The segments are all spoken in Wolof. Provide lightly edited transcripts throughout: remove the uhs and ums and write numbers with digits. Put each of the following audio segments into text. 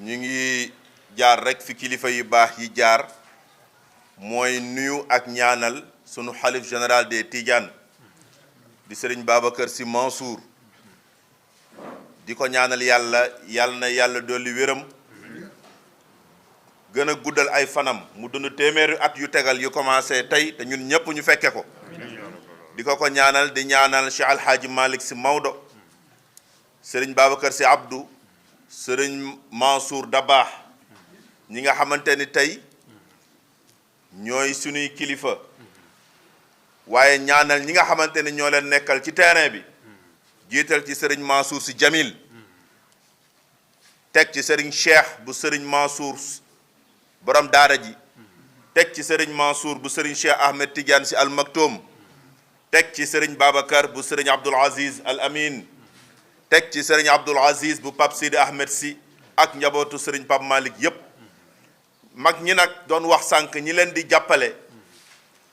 ñu ngi jaar rek fi kilifa yu baax yi jaar mooy nuyu ak ñaanal sunu xalif général des Tidianes di Serigne Babacar Sy Mansour di ko ñaanal yàlla na yàlla dolli wéram gën a guddal ay fanam mu dund téeméeri at yu tegal yu commencé tey te ñun ñëpp ñu fekke ko di ko ñaanal di ñaanal Cheikh Alhaaji Malick Sy Maodo Serigne Babacar Sy Abdou Serigne Mansour Dabakh ñi nga xamante ni tey ñooy sunuy kilifa waaye ñaanal ñi nga xamante ni ñoo leen nekkal ci terrain bi jiital ci Serigne Mansour Sy Jamil teg ci Serigne Cheikh bu Serigne Mansour borom daara ji teg ci Serigne Mansour bu Serigne Cheikh Ahmed Tidiane Sy Al Maktoum teg ci Serigne Babacar bu Serigne Abdoul Aziz Al Amin teg ci Serigne Abdoul Aziz bu Pape Sidi Ahmed Sy ak njabootu Serigne Pape Malick yépp mag ñi nag doon wax sànq ñi leen di jàppale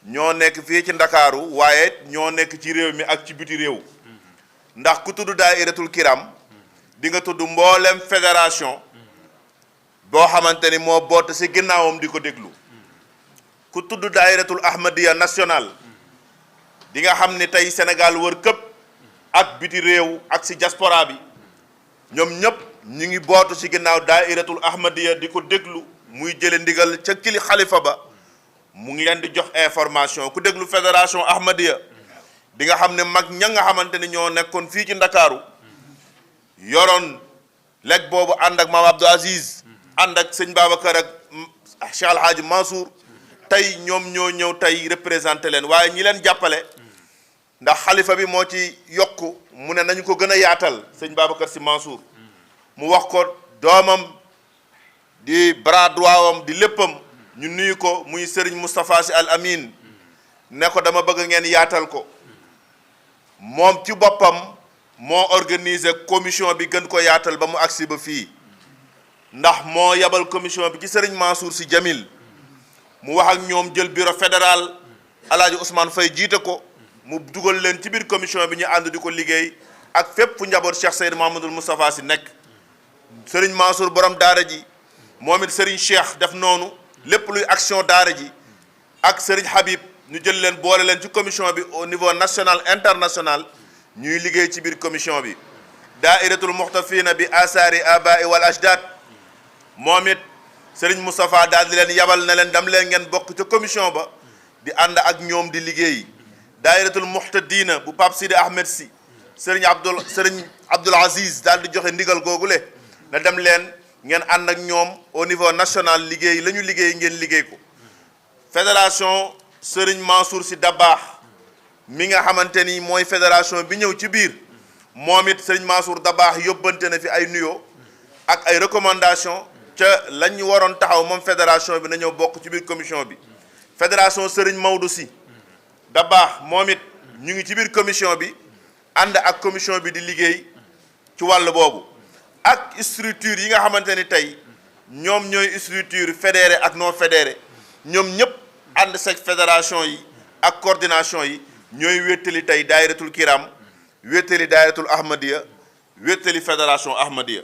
ñoo nekk fii ci Ndakaaru waaye ñoo nekk ci réew mi ak ci biti réew ndax ku tudd Daayiratul Kiram di nga tudd mboolem fédération boo xamante ni moo boot ci ginnaawam di ko déglu ku tudd Daayiratul Ahmadiyya national di nga xam ni tey Sénégal wër këpp ak biti réew ak ci diaspora bi ñoom ñëpp ñu ngi bootu ci ginnaaw Daayiratul Ahmadiyya di ko déglu muy jële ndigal ca kili xalifa ba mu ngi leen di jox information ku déglu fédération Ahmadiyya di nga xam ne mag ña nga xamante ni ñoo nekkoon fii ci Ndakaaru yoroon lekk boobu ànd ak maam Abdou Aziz ànd ak sëñ Babacar ak Cheikh Alhaaji Mansour tey ñoom ñoo ñëw tey représenté leen waaye ñi leen jàppale ndax xalifa bi moo ci yokk mu ne nañu ko gën a yaatal sëñ Babacar Sy Mansour mu wax ko doomam di bras droit wam di léppam ñu nuyu ko muy Serigne Moustapha Sy Al Amin ne ko dama bëgg ngeen yaatal ko moom ci boppam moo organiser commission bi gën ko yaatal ba mu agsi ba fii ndax moo yabal commission bi ci Serigne Mansour Sy Jamil mu wax ak ñoom jël bureau fédéral Alaaji Ousmane Faye jiite ko mu dugal leen ci biir commission bi ñu ànd di ko liggéey ak fépp fu njaboot Cheikh Seydou Mahamadul Moustapha Sy nekk Serigne Mansour borom daara ji moom it Serigne Cheikh def noonu lépp luy action daara ji ak Serigne Habib ñu jël leen boole leen ci commission bi au niveau national international ñuy liggéey ci biir commission bi Daa'iratul Muxtafina bi asaari abaai wal ajdad moom it Serigne Moustapha daal di leen yabal na leen dam leen ngeen bokk ca commission ba di ànd ak ñoom di liggéey Daa'iratul Muxtadina bu Pape Sidi Ahmed Sy Serigne Abdoul Aziz daal di joxe ndigal googule na dem leen ngeen ànd ak ñoom au niveau national liggéey la ñu liggéey ngeen liggéey ko fédération Serigne Mansour Sy Dabakh mi nga xamante ni mooy fédération bi ñëw ci biir moom it Serigne Mansour Dabakh yóbbante na fi ay nuyoo ak ay recommandation ca lañ ñu waroon taxaw moom fédération bi na ñëw bokk ci biir commission bi fédération Serigne Maodo Sy Dabakh moom it ñu ngi ci biir commission bi ànd ak commission bi di liggéey ci wàll boobu ak structure yi nga xamante ni tey ñoom ñooy structure fédéré ak non fédéré ñoom ñëpp ànd sek fédération yi ak coordination yi ñooy wéttali tey Daayiratul Kiram wéttali Daayiratul Ahmadiyya wéttali fédération Ahmadiyya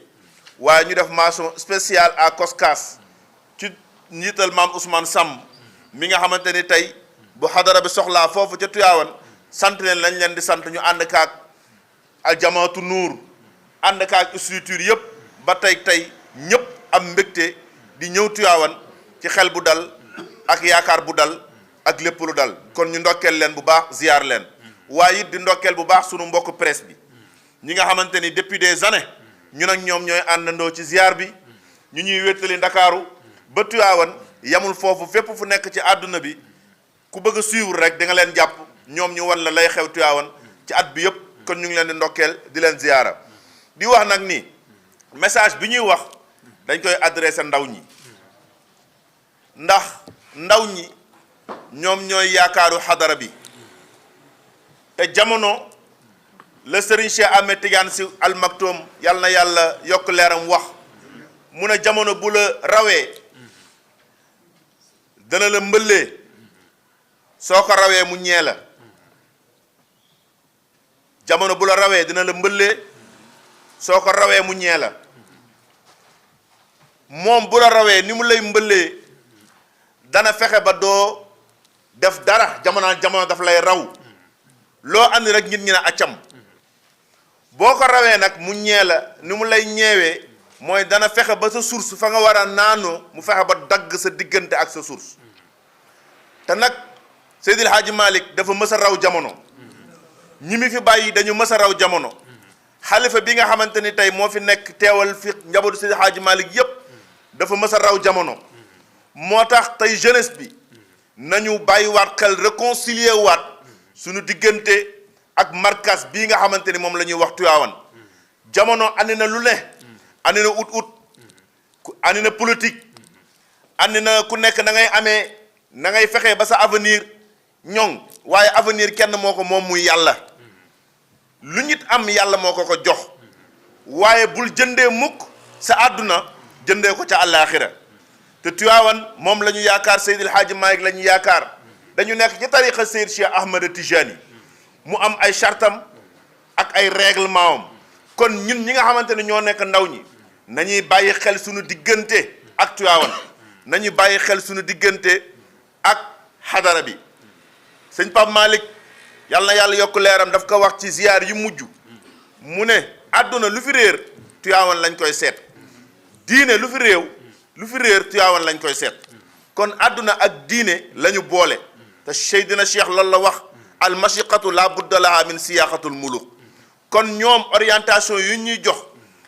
waaye ñu def mention spéciale à COSCAS ci njiital maam Ousmane Sam mi nga xamante ni tey bu xadara bi soxlaa foofu ca Tuyaawan sant leen lañ leen di sant ñu ànd kaak al jamaatu nuur ànd kaak structure yëpp ba tey ñëpp am mbégte di ñëw Tuyaawan ci xel bu dal ak yaakaar bu dal ak lépp lu dal kon ñu ndokkeel leen bu baax ziyaar leen waaye it di ndokkeel bu baax sunu mbokk presse bi ñi nga xamante ni depuis des années ñun ak ñoom ñooy àndandoo ci ziyaar bi ñu ñuy wéttali Ndakaaru ba Tuyaawan yamul foofu fépp fu nekk ci àdduna bi ku bëgg a suivre rek di nga leen jàpp ñoom ñu wan la lay xew Tuyaawan ci at bi yëpp kon ñu ngi leen di ndokkeel di leen ziyaara di wax nag ni message bi ñuy wax dañ koy adressé ndaw ñi ndax ndaw ñi ñoom ñooy yaakaaru xadara bi te jamono la Serigne Cheikh Ahmed Tidiane Sy Al Maktoum yàlla na yàlla yokk leeram wax mu ne jamono bu la rawee dana la mbëllee soo ko rawee mu ñee la jamono bu la rawee dina la mbëllee soo ko rawee mu ñee la moom bu la rawee ni mu lay mbëllee dana fexe ba doo def dara jamono daf lay raw loo andi rek nit ñi ne accam boo ko rawee nag mu ñee la ni mu lay ñeewee mooy dana fexe ba sa source fa nga war a naanoo mu fexe ba dagg sa diggante ak sa source te nag Seydil Hadji Malick dafa mës a raw jamono ñi mi fi bàyyi dañu mës a raw jamono xalifa bi nga xamante ni tey moo fi nekk teewal fi njabootu Seydil Hadji Malick yépp dafa mës a raw jamono moo tax tey jeunesse bi nañu bàyyiwaat xel réconcilier waat suñu diggante ak markas bii nga xamante ni moom la ñuy wax Tiwaawan jamono andi na lu ne andi na andi na politique andi na ku nekk na ngay amee na ngay fexe ba sa avenir ñoŋ waaye avenir kenn moo ko moom muy yàlla lu nit am yàlla moo ko ko jox waaye bul jëndee mukk sa àdduna jëndee ko ca àllaaxira te Tiwaawan moom la ñu yaakaar Seydil Hadji Malick la ñu yaakaar dañu nekk ci tariqa Seyd Cheikh Ahmed Tijani mu am ay chartam ak ay règlement am kon ñun ñi nga xamante ne ñoo nekk ndaw ñi nañuy bàyyi xel suñu diggante ak Tiwaawan nañuy bàyyi xel suñu diggante ak xadara bi sëñ Pape Malick yàlla na yàlla yokk leeram daf ko wax ci ziyaar yu mujj mu ne àdduna lu fi réer Tiwaawan lañ koy seet diine lu fi réer Tiwaawan lañ koy seet kon àdduna ak diine la ñu boole te Seydina Cheikh loolu la wax al mashiqatu la budda laha min siyaqatul muluk kon ñoom orientation yu ñuy jox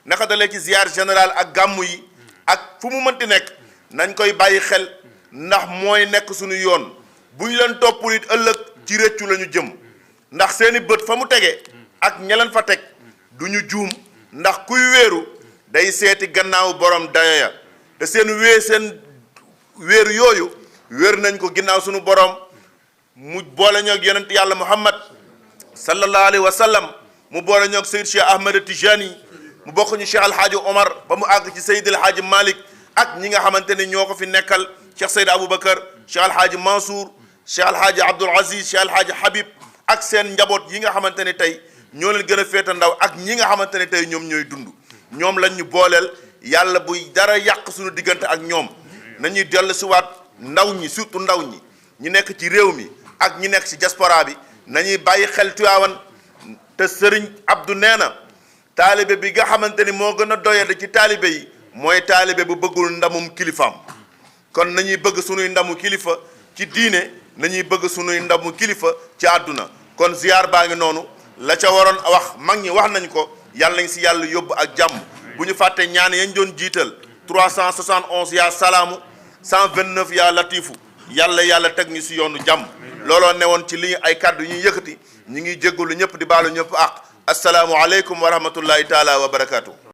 naka dalee ci ziar général ak gàmmu yi ak fu mu mënti nekk nañ koy bàyyi xel ndax mooy nekk suñu yoon bu ñu leen toppul it ëllëg ci rëccu la ñu jëm ndax seeni bët fa mu tege ak ñeleen fa teg du ñu juum ndax kuy wéeru day seeti gannaaw borom dayoya te seen wéeru yooyu wéer nañ ko ginnaaw suñu borom mu boole ñoog yonent yàlla Muhammad sallallahu alayhi wa sallam mu boole ñoog Seyd Cheikh Ahmed Tijani mu bokk ñu Cheikh Alhaaji Omar ba mu àgg ci Seydil Hadji Malick ak ñi nga xamante ne ñoo ko fi nekkal Cheikh Seyd Aboubacar Cheikh Alhaaji Mansour Cheikh Alhaaji Abdoul Aziz Cheikh Alhaaji Habib ak seen njaboot yi nga xamante ne tey ñoo leen gën a féeta ndaw ak ñi nga xamante ne tey ñoom ñooy dund ñoom lañ ñu booleel yàlla buy dara yàq suñu diggante ak ñoom nañuy dellu siwaat ndaw ñi surtout ndaw ñi ñi nekk ci réew mi ak ñi nekk ci diaspora bi nañuy bàyyi xel Tiwaawan te Serigne Abdou nee na taalibe bi nga xamante ni moo gën a doyade ci taalibe yi mooy taalibe bu bëggul ndamum kilifaam kon nañuy bëgg sunuy ndamu kilifa ci diine nañuy bëgg sunuy ndamu kilifa ci àdduna kon ziar baa ngi noonu la ca waroon wax mag ñi wax nañ ko yàlla nañ si yàlla yóbbu ak jàmm bu ñu fàtte ñaan yañ doon jiital 371 yaa salaamu 129 yaa latifu yàlla teg ñu si yoonu jàmm looloo newoon ci li ay kàddu ñuy yëkkati ñu ngi jéggalu ñëpp di baalu ñëpp ak asalaamu aleykum wa rahmatullahi taala wa barakaatu.